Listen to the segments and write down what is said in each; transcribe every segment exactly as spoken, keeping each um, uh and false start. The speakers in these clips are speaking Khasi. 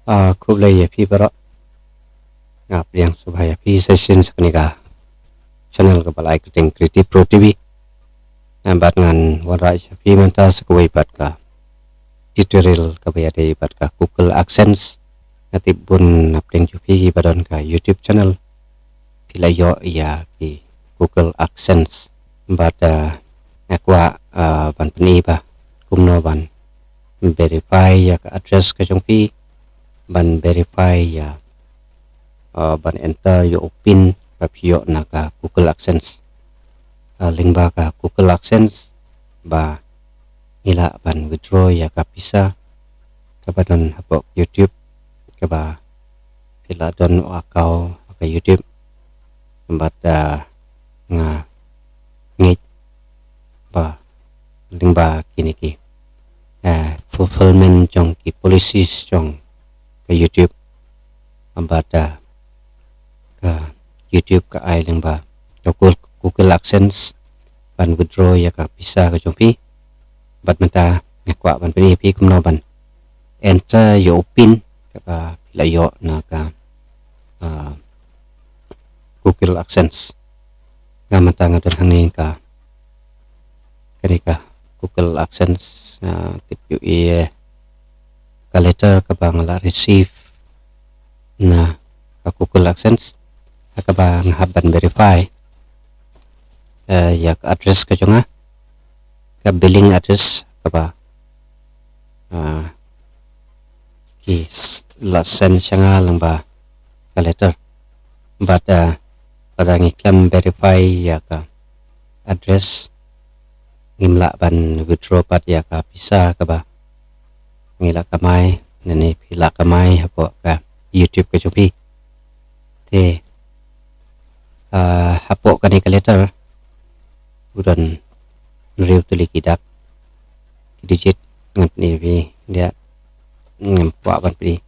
Ah, khublei ïa phi baroh. Nga pdiang sngewbha ïa phi sa shisien sa kane ka channel kaba la ai kyrteng Creative Pro T V. Bad ngan wanrah ïa phi mynta sa kawei pat ka tutorial kaba ïadei bad ka Google AdSense. Nga tip bun na pdeng jong phi kiba don ka YouTube channel phi la ïoh ïa ki Google AdSense. Bad, ah, nga kwah, ah, ban pyni ba kumno ban verify ïa ka address ka jong phi, ban verify ïa, ah, ban enter ïa u pin ba phi ïoh na ka Google AdSense. Ah, lyngba ka Google AdSense ba ngi lah ban withdraw ïa ka pisa kaba don hapoh YouTube, kaba phi la don u account ha ka YouTube. Bad, ah, nga ngeit ba lyngba kine ki, ah, fulfillment jong ki policies jong ka YouTube. Bad, ah, ka YouTube ka ai lyngba ka Google, Google AdSense ban withdraw ïa ka pisa ka jong phi. Bad mynta nga kwah ban pyni ïa phi kumno ban enter ïa u pin kaba phi la ïoh na ka, ah, Google AdSense. Nga mynta nga don hangne ka, kane ka Google AdSense, ah, tip ïa ka letter kaba nga la receive na ka Google AdSense, ha kaba nga hap ban verify, eh, ïa ka address ka jong nga, ka billing address kaba, ah, ki s-, la send sha nga lyngba ka letter. Bad, ah, lada ngi khlem verify ïa ka address, ngim lah ban withdraw pat ïa ka pisa kaba ngi la kamai, ne phi la kamai hapoh ka YouTube ka jong phi. Te, ah, hapoh kane ka letter u don hynriew tylli ki dak, ki digit, ngan pyni ïa phi. Ïa, ngam kwah ban pyni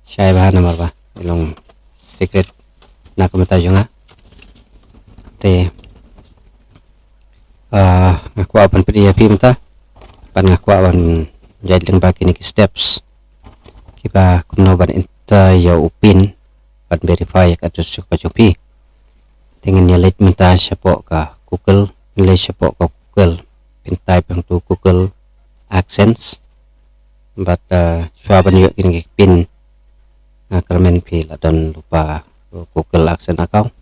shai bha namar ba i long secret na ka bynta jong nga. Te, ah, nga kwah ban pyni ïa phi mynta, bad nga kwah ban ïaid lyngba kine ki steps kiba kumno ban enter ïa u pin ban verify ïa ka address ka jong phi. Te ngin ïa leit mynta shapoh ka Google, ngin leit shapoh ka Google, phin type hangtu Google AdSense. Bad, ah, shuwa ban ïoh kine ki pin, ah, kyrmen phi la don lypa Google AdSense account.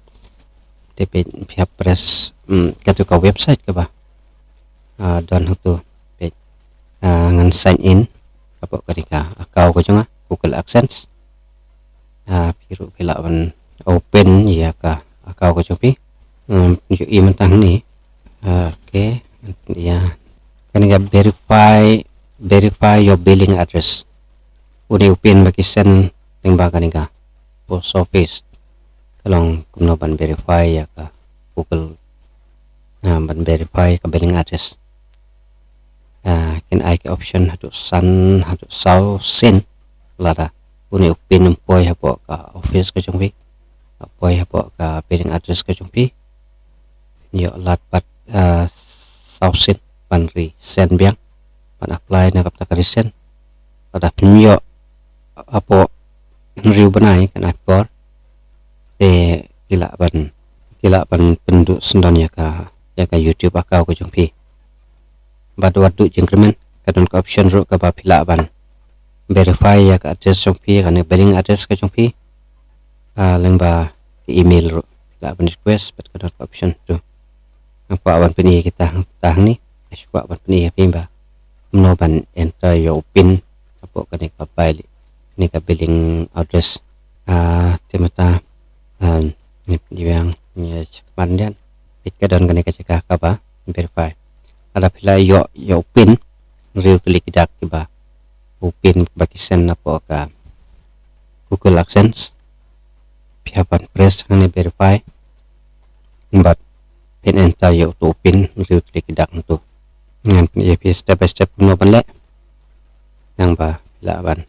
Te phi, phi hap press, mm, katu ka website kaba, ah, don hangtu, phi, ah, ngan sign in hapoh kane ka account ka jong nga, Google AdSense. Ah, phi ruh phi lah ban open ïa ka account ka jong phi. Hmm, ïohi mynta hangne. Ah, okay. Ïa, kane ka verify, verify your billing address. Une u pin ba ki send lyngba kane ka post office. Ka long kumno ban verify ïa ka Google, ah, ban verify ka billing address. Ah, kin ai ki option haduh san, haduh saw sien. Lada une u pin um poi hapoh ka office ka jong phi, poi hapoh ka billing address ka jong phi, ïoh lad pat, ah, saw sien ban resend biang, ban apply na ka bynta ka resend. Lada phim ïoh hapoh hynriew bnai, kane por, te ki lah ban, ki lah ban pynduh syndon ïa ka, ïa ka YouTube account ka jong phi. Bad wat duh jingkyrmen, ka don ka option ruh kaba phi lah ban verify ïa ka address jong phi, kane billing address ka jong phi, ah, lyngba ka email ruh phi lah ban request, bad ka don ka option tu. Nga kwah ban pyni ïa kita, kita hangne, nga shu kwah ban pyni ïa phi ba kumno ban enter ïa u pin hapoh kane ka file, kane ka billing address. Ah, te mynta, ah, ngi, ngi biang, ngi check man dian. Peit, ka don kane ka jaka kaba verify. Lada phi la ïoh, ïoh u pin, hynriew tylli ki dak kiba, u pin ba ki send napoh ka Google AdSense, phi hap ban press hangne verify. Bad phin enter ïa utu u pin, hynriew tylli ki dak hangtu. Ngan pyni ïa phi step by step kumno ban leh. Nang ba lah ban,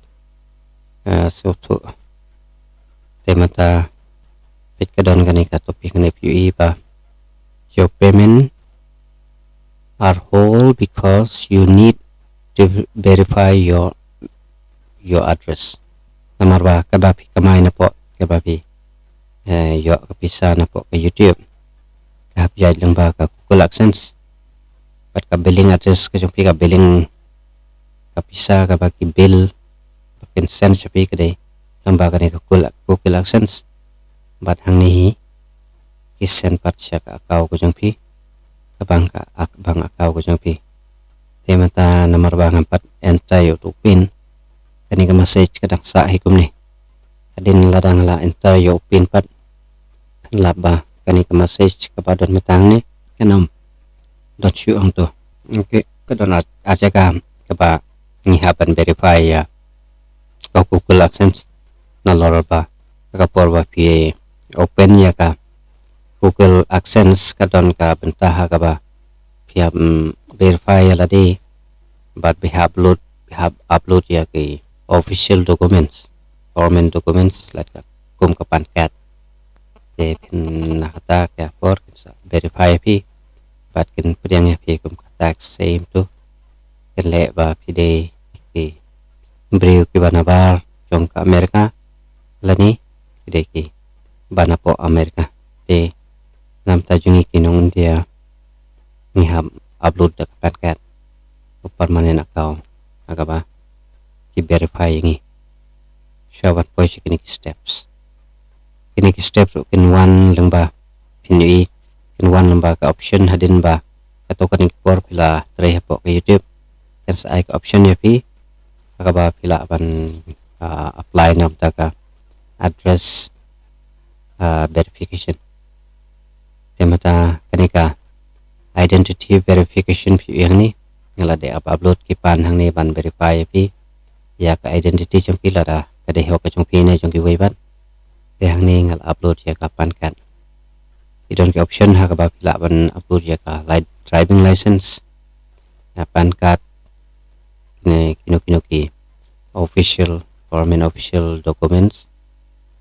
eh, sngewthuh. Te mynta peit, ka don kane ka topic kane, phi ïohi ba your payment are hold because you need to verify your, your address. Namar ba kaba phi kamai napoh, kaba phi, eh, ïoh ka pisa napoh ka YouTube, ka hap ïaid lyngba ka Google AdSense. Bad ka billing address ka jong phi, ka billing, ka pisa kaba ki bill ba kin send sha phi ka dei lyngba kane ka Google, Google AdSense. Bad hangne hi ki send pat sha ka account ka jong phi, ka bank, ka ak-, bank account ka jong phi. Te mynta namar ba ngam pat enter ïa uto u pin, kane ka message ka dang sah hi kumne. Hadien lada nga la enter ïa u pin pat, phin lap ba kane ka message kaba don mynta hangne kan ym don shuh hangto. Okay, ka don ar, ar jaka kaba ngi hap ban verify ïa ka Google AdSense. Nalor ba ka por ba phi open ïa ka Google AdSense ka don ka bynta ha kaba phi hap, mm, verify ïa lade bad phi hap upload, phi hap upload ïa ki official documents, government documents, lada ka kum ka PAN card. Te phin, na kata ka por kin sa verify ïa phi bad kin pdiang ïa phi kum ka tax, same to. Kin leh ba phi dei ki briew kiba nabar jong ka America lane ki dei kiba napoh America. Te namar ta jong ngi ki nong India, ngi hap upload da ka PAN card, ka permanent account, ha kaba ki verify ïa ngi. Shuwa ban poi sha kine ki steps. Kine ki steps ruh kin wan lyngba, phin ïohi, kin wan lyngba ka option hadien ba kato kane ka por phi la trei hapoh ka YouTube, kan sa ai ka option ïa phi ha kaba phi lah ban, ah, apply na ka bynta ka address, ah, verification. Te mynta kane ka identity verification phi ïohi hangne, nga la dep upload ki PAN hangne ban verify ïa phi ïa ka identity jong phi lada ka dei hok ka jong phi ne jong kiwei pat. Te hangne nga la upload ïa ka PAN card. Ki don ki option ha kaba phi lah ban upload ïa ka li-, driving license, ïa PAN card, ne kino kino ki official, government official documents.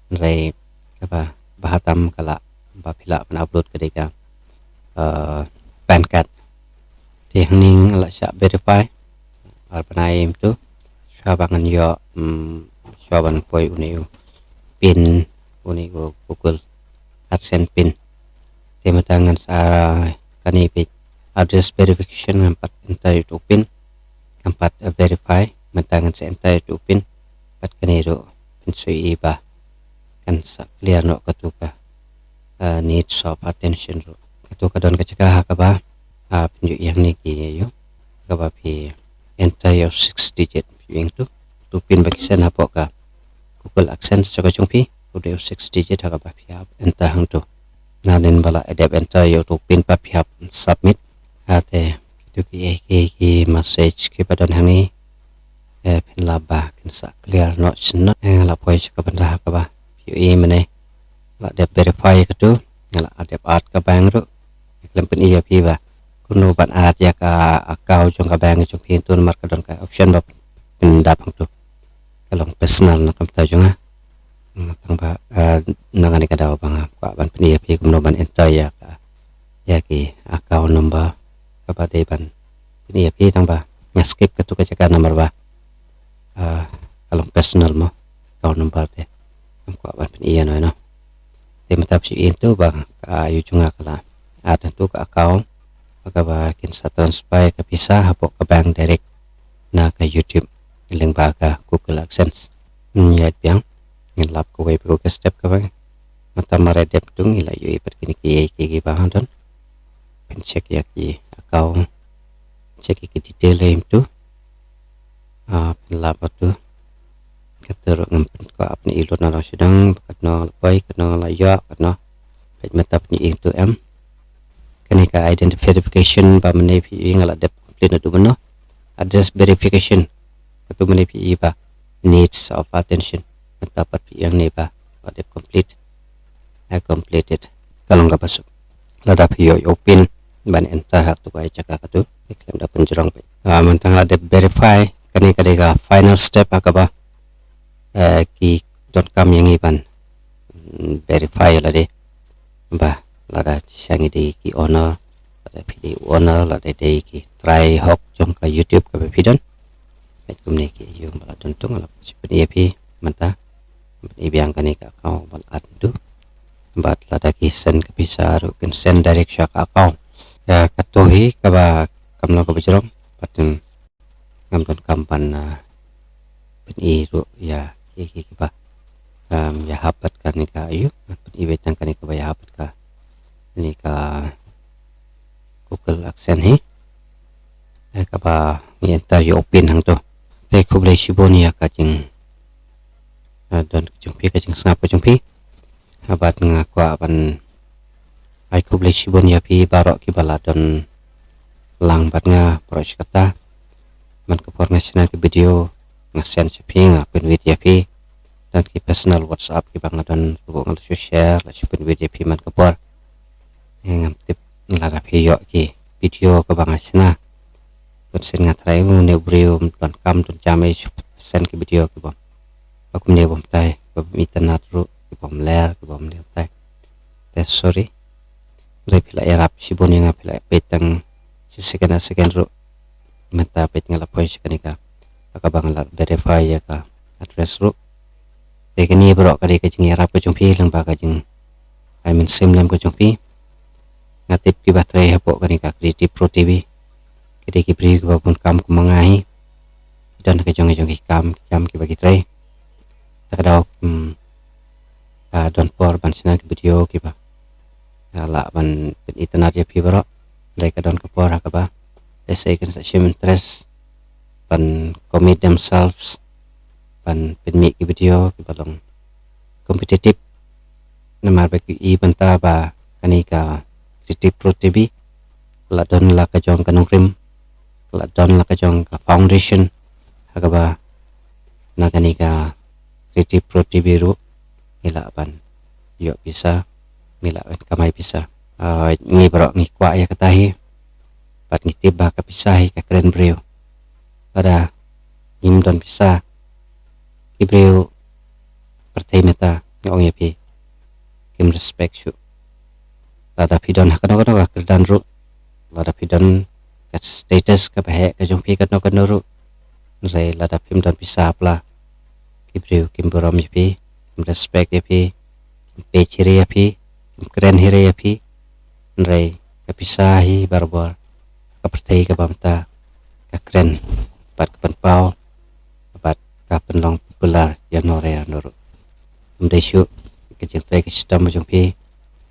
Hynrei kaba bha tam ka lah ba phi lah ban upload ka dei ka, eh, PAN card. Te hangne nga la shah verify ar bnai mynta, shuwa ba ngan ïoh, mm, shuwa ban poi une u pin, une u Google AdSense pin. Te mynta ngan sa kane peit address verification, ngam pat enter ïa uto u pin, ngam pat, eh, verify, mynta ngan sa enter ïa uto u pin. Bad kane ruh phin sa ïohi ba kan sa clear noh kato ka, eh, needs of attention ruh. Kato ka don ka jaka ha kaba, ah, phin ïohi hangne ki ïa u, ha kaba phi enter ïa u six digit, phi ïohi hangto. Uto u pin ba ki send hapoh ka Google AdSense jong ka jong phi, u dei u six digit ha kaba phi hap enter hangto. Hadien ba la dep enter ïa uto u pin pat phi hap submit. Ha te kito ki, ki, ki message kiba don hangne, eh, phin lap ba kin sa clear noh shen noh. Eh, nga la poi sha ka bynta ha kaba phi ïohi mynne. La dep verify kato, nga la dep add ka bank ruh. Khlem pyni ïa phi ba kumno ban add ïa ka account jong ka bank jong phi hangto namar ka don ka option ba pyndap hangto. Ka long personal na ka bynta jong nga. Tang ba, eh, na kane ka daw ba nga kwah ban pyni ïa phi kumno ban enter ïa ka, ïa ki account number. Kaba dei ban pyni ïa phi tang ba nga skip kato ka jaka namar ba, eh, ka long personal mo, account number te. Ngam kwah ban pyni ïa no, no. Te mynta phi ïohi hangto ba ka aïu jong nga ka la add hangto ka account ha kaba kin sa transfer ka pisa hapoh ka bank direct na ka YouTube lyngba ka Google AdSense. Hmm, ïaid biang, ngin lap kawei pat ka step kaba. Mynta mar ïa dep tu ngi la ïohi pat kine ki, ki, kiba don. Phin check ïa ki account, check ïa ki detail ïa hangto. Ah, phin lap pat tu. Kato ruh ngam pyn-, kwah ban pyni lut na dong sha dong, katno la poi, katno la ïoh, katno. Peit mynta phi ïohi hangto em. Kane ka identity verification ba mynne phi ïohi nga la dep complete naduh mynno. Address verification. Kato mynne phi ïohi ba needs of attention. Mynta pat phi ïohi hangne ba la dep complete. I completed. Ka long kaba suk. Lada phi ïoh ïa u pin ban enter ha kato ka jaka kato, phi khlem da pynjrong phi. Ah, mynta nga la dep verify, kane ka dei ka final step ha kaba, eh, ki donkam ïa ngi ban, mm, verify lade ba lada shisha ngi dei ki owner, lada phi dei owner, lada dei ki trai hok jong ka YouTube kaba phi don. Peit kumne ki ïoh ba la don tu, nga la pyni ïa phi mynta. Ban i biang kane ka account ban add tu. Bad lada ki send ka pisa ruh kin send direct sha ka account. Ïa kato hi kaba kam long kaba jrong. Bad ngam donkam ban, ah, ban i ruh ïa ki, ki, kiba, um, ïahap bad kane ka, ïoh, ban i beit tang kane kaba ïahap bad kane ka Google AdSense hi. Eh, kaba ngi enter ïa u pin hangto. Te khublei shibun ïa ka jing, eh, don ka jong phi, ka jingsngap ka jong phi. Bad nga kwah ban ai khublei shibun ïa phi baroh kiba la don lang bad nga baroh shi katta. Man ka por nga shna ki video nga send sha phi, nga pynwit ïa phi. Don ki personal WhatsApp kiba nga don, nga la shu share, la shu pynwit ïa phi man ka por. Eh, ngam tip lada phi ïoh ki video kaba nga shna. Bad sien nga tharai une u briew um donkam, um donkam ei shu send ki video kibym, ba kumne bym tai, ba bym itynnad ruh, kibym ler, kibym ne tai. Te sorry. Hynrei phi la ïarap shibun ïa nga, phi la peit tang shi second ar second ruh. Mynta peit nga la poi sha kane ka, ha kaba nga la verify ïa ka address ruh. Te kane baroh ka dei ka jingïarap ka jong phi, lyngba ka jing, ai, mynsiem lem ka jong phi. Nga tip kiba trei hapoh kane ka Creative Pro T V ki dei ki briew kiba bun kam kum ma nga hi. Ki don ka jong, ka jong ki kam, ki kam kiba ki trei. Te ka daw, hmm, ka don por ban shna ki video kiba, ah, lah ban pynitynnad ïa phi baroh. Hynrei ka don ka por ha kaba lehse kin sa shim interest ban commit themselves ban pynmih ki video kiba long competitive. Namar ba ki i bynta ba kane ka Creative Pro T V ka la don la ka jong ka nongrim, ka la don la ka jong ka foundation, ha kaba na kane ka Creative Pro T V ruh ngi lah ban ïoh pisa, ngi lah ban kamai pisa. Ah, ngi baroh ngi kwah ïa kata hi. Bad ngi tip ba ka pisa hi ka kren briew. Lada ngim don pisa, ki briew pyrthei mynta, nga ong ïa phi, kim respect shuh. Lada phi don ha kano kano ka kyrdan ruh, lada phi don ka status kaba heh ka jong phi kano kano ruh, hynrei lada phim don pisa pla, ki briew kim burom ïa phi, kim respect ïa phi, kim peit hi re ïa phi, kim kren hi re ïa phi. Hynrei ka pisa hi barabor ka pyrthei kaba mynta ka kren bad ka pynpaw bad ka pynlong popular ïa no re ïa no ruh. Ym dei shuh ka jingtrei ka shitom ka jong phi,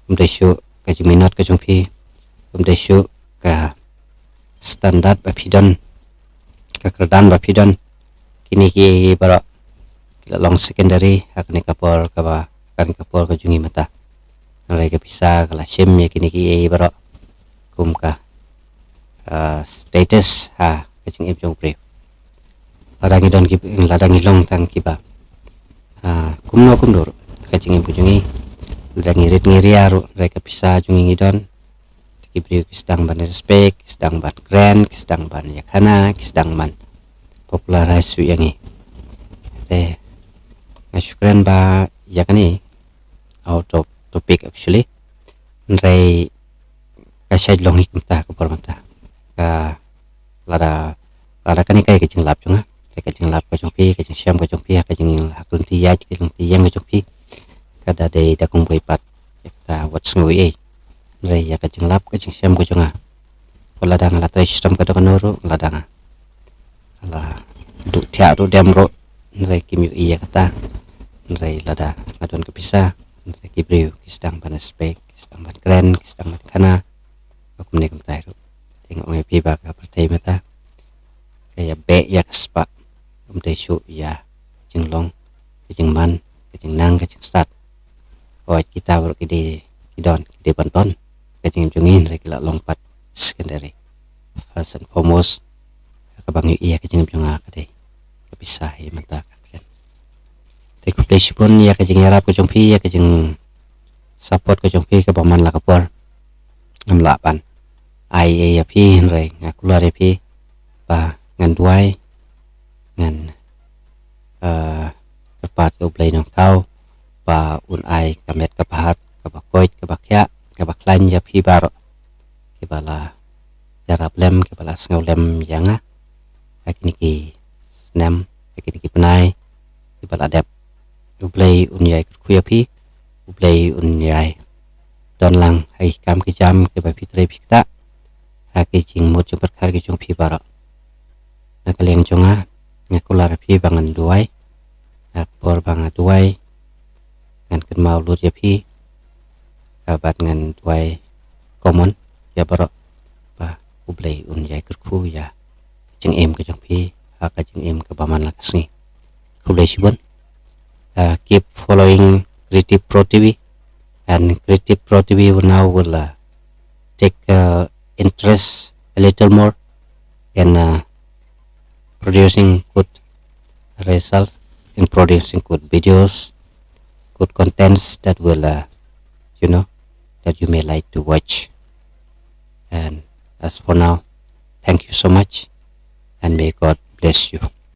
ym dei shuh ka jingminot ka jong phi, ym dei shuh ka standard ba phi don, ka kyrdan ba phi don. Kine kiei baroh ki la long secondary ha kane ka por kaba, kane ka por ka jong ngi mynta. Hynrei ka pisa ka la shim ïa kine kiei baroh kum ka, ah, status ha ka jingim jong u briew. Lada ngi don ki, lada ngi long tang kiba, ah, kumno kumno ruh ka jingim ka jong ngi, lada ngi rit ngi ria ruh, hynrei ka pisa jong ngi ngi don. Te ki briew ki sdang ban respect, ki sdang ban kren, ki sdang ban ïakhana, ki sdang ban popularize shuh ïa ngi. Te nga shu kren ba ïa kane, out of topic actually. Hynrei ka shait long hi kumta ka por mynta. Ka lada, lada kane ka ïa ka jinglap jong nga, ka ïa ka jinglap ka jong phi, ka jingshem ka jong phi, ka jing, ha ka lynti ïaid, ka lynti ïeng ka jong phi, ka da dei da kumwei pat ïa kata wat sngew ei. Hynrei ïa ka jinglap ka jingshem ka jong nga, ko lada nga la trei shitom ka dang ka nuru, lada nga la duh thiah duh dem ruh, hynrei kim ïohi ïa kata. Hynrei lada nga don ka pisa, hynrei ki briew ki sdang ban respect, ki sdang ban kren, ki sdang ban khana. Ba kumne kumtai ruh. Te nga ong ïa phi ba ka pyrthei mynta ka ïa beh ïa ka spah. Ym dei shuh ïa ka jinglong, ka jingman, ka jingnang, ka jingstad. Hooid kita baroh ki dei, ki don, ki dei ban don. Ka jingim jong ngi hynrei ki la long pat secondary. First and foremost, kaba ngi ïohi ïa ka jingim jong nga ka dei ka pisa hi mynta ka kren. Te khublei shibun ïa ka jingïarap ka jong phi, ïa ka jingsupport ka jong phi kaba man la ka por. Ngam lah ban ai ei ïa phi hynrei nga kular ïa phi ba ngan duwai, ngan, eh, kyrpad ïa U Blei Nongthaw ba un ai ka met ka pahat kaba koit kaba khiah kaba khlaiñ ïa phi baroh kiba la ïarap lem, kiba la sngew lem ïa nga ha kine ki snem, ha kine ki bnai kiba la dep. U Blei un ïai kyrkhu ïa phi, U Blei un ïai don lang ha ki kam ki jam kiba phi trei phi ktah ha ki jingmut jingpyrkhat ki jong phi baroh. Na ka liang jong nga, nga kular ïa phi ba ngan duwai. Ha ka por ba nga duwai, ngan kynmaw lut ïa phi, ah, bad ngan duwai common ïa baroh ba U Blei un ïai kyrkhu ïa ka jingim ka jong phi ha ka jingim kaba man la ka sngi. Khublei shibun. Uh, keep following Creative Pro T V, and Creative Pro T V will now will uh, take uh, interest a little more in uh, producing good results, in producing good videos, good contents that will, uh, you know, that you may like to watch. And as for now, thank you so much, and may God bless you.